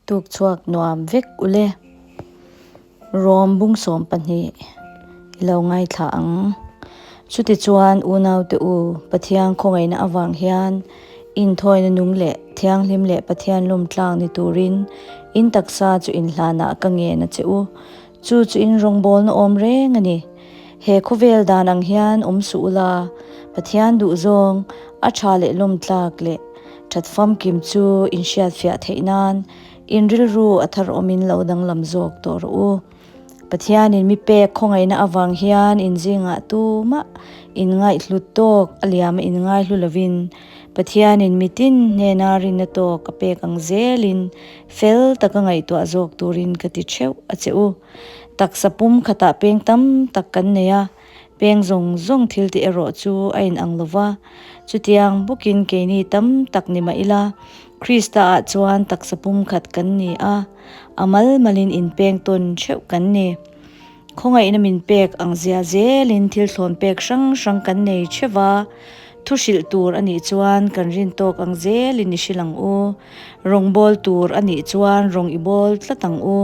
Tuk chhuak nuam vek ule. Rom bung 12 i lo ngaithla ang. Chutichuan unaute u, Pathian khawngaihna avang hian inthawina nung leh thianghlim leh Pathian lawm tlang ni turin in taksa chu inhlanah ka ngen a che u. Chu chu in rawngbawlna awm reng a ni. He khawvel dan ang hian awm suh ula, Pathian duhzawng, a tha leh lawmtlak leh that famkim chu in hriatfiah theih nan in rilru a thar awmin lo danglam zawk tawh rawh u. Pathianin mi pek khawngaihna avang hian in zingah tumah in ngaihhlut tawk a liam a in ngaihlu lovin Pathianin mitin hnena rinna tawk a pek ang zelin fel taka ngaihtuah zawk turin ka ti theuh a che u. Taksa pum khatah peng tam tak kan nei a, peng zawng zawng thil tih erawh chu a inang lo va. Chutiang bawkin keini tam tak ni mah ila, Krista-ah chuan taksa pum khat kan ni a, a mal malin inpeng tawn theuh kan ni. Khawngaihna min pek ang zia zelin thil thlawn pek hrang hrang kan nei theuh va, thu hrilh tur a nih chuan kan rin tawk ang zelin i hrilh ang u, rawng bawl tur a nih chuan rawng i bawl tlat ang u,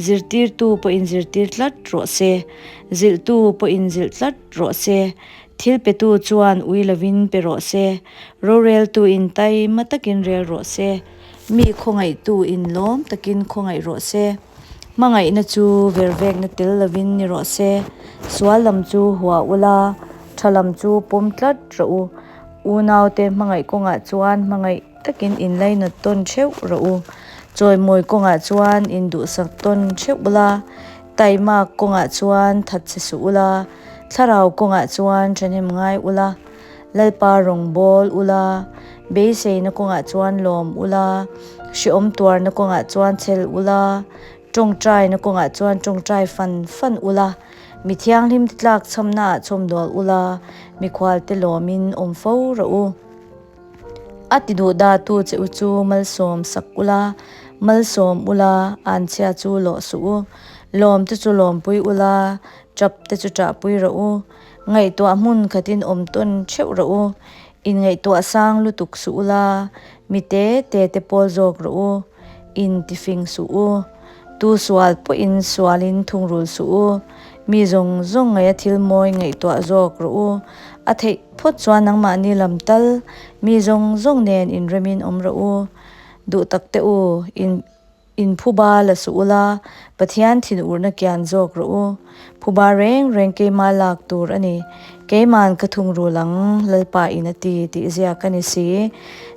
zirtirtu pawhin zirtir tlat rawh se, zilhtu pawhin zilh tlat rawh se, thil petu chuan ui lovin pe rawh se, roreltuin taima takin rel rawh se, mi khawngaihtuin lawm takin khawngaih rawh se. Hmangaihna chu vervekna tel lovin ni rawh se. Sual lam chu hua ula, tha lam chu pawm tlat rawh u. Unaute hmangaih kawngah chuan hmangaih takin inlainat tawn theuh rawh u. Chawimawi kawngah chuan induhsak tawn theuh ula, taimak kawngah chuan thatchhe suh ula, thlarau kawngah chuan thahnem ngai ula, Lalpa rawngbâwl ula, beiseina kawngah chuan lâwm ula, hrehawm tuarna kawngah chuan chhel ula, ṭawngṭaina kawngah chuan ṭawngṭai fan fan ula, mi thianghlim te tlâk chhamnaah chhawmdawl ula, mikhualte lâwmin awm fo rawh u. A ti duhdâtu che u chu malsâwm sak ula, malsâwm ula, ânchhia chu lawh suh u. Lâwmte chu lâwmpui ula, ṭapte chu ṭahpui rawh u. Ngaihtuah hmun khatin awm tawn theuh rawh u. Inngaihtuah sang lutuk suh ula, mi te te te pawl zawk rawh u. In tifing suh u. Tu sual pawhin sualin thungrul suh u. Mi zawng zawng ngaia thil mawi ngaihtuah zawk rawh u. A theih phawt chuan nangmahni lam tal mi zawng zawng nen inremin awm rawh u. Duh tak te u, in. In phuba la suh ula, Pathian thinurna kian zawk rawh u. Phuba reng reng keima lak tur a ni. Keiman ka thungrul ang, Lalpa in a ti, tih ziak a ni si.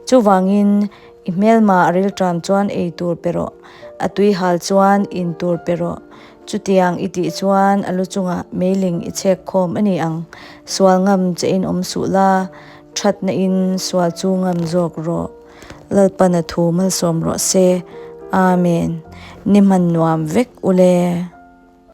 Chuvangin, i hmelma a rilṭam chuan ei tur pe rawh, a tui hal chuan in tur pe rawh. Chutiang i tih chuan a lu chungah meiling i chhek khawm a ni ang. Sual ngam che in awm suh la, ṭhatna in sual chu ngam zawk rawh. Lalpana thu malsawm rawh se. Amen. Ni hman nuam vek ule.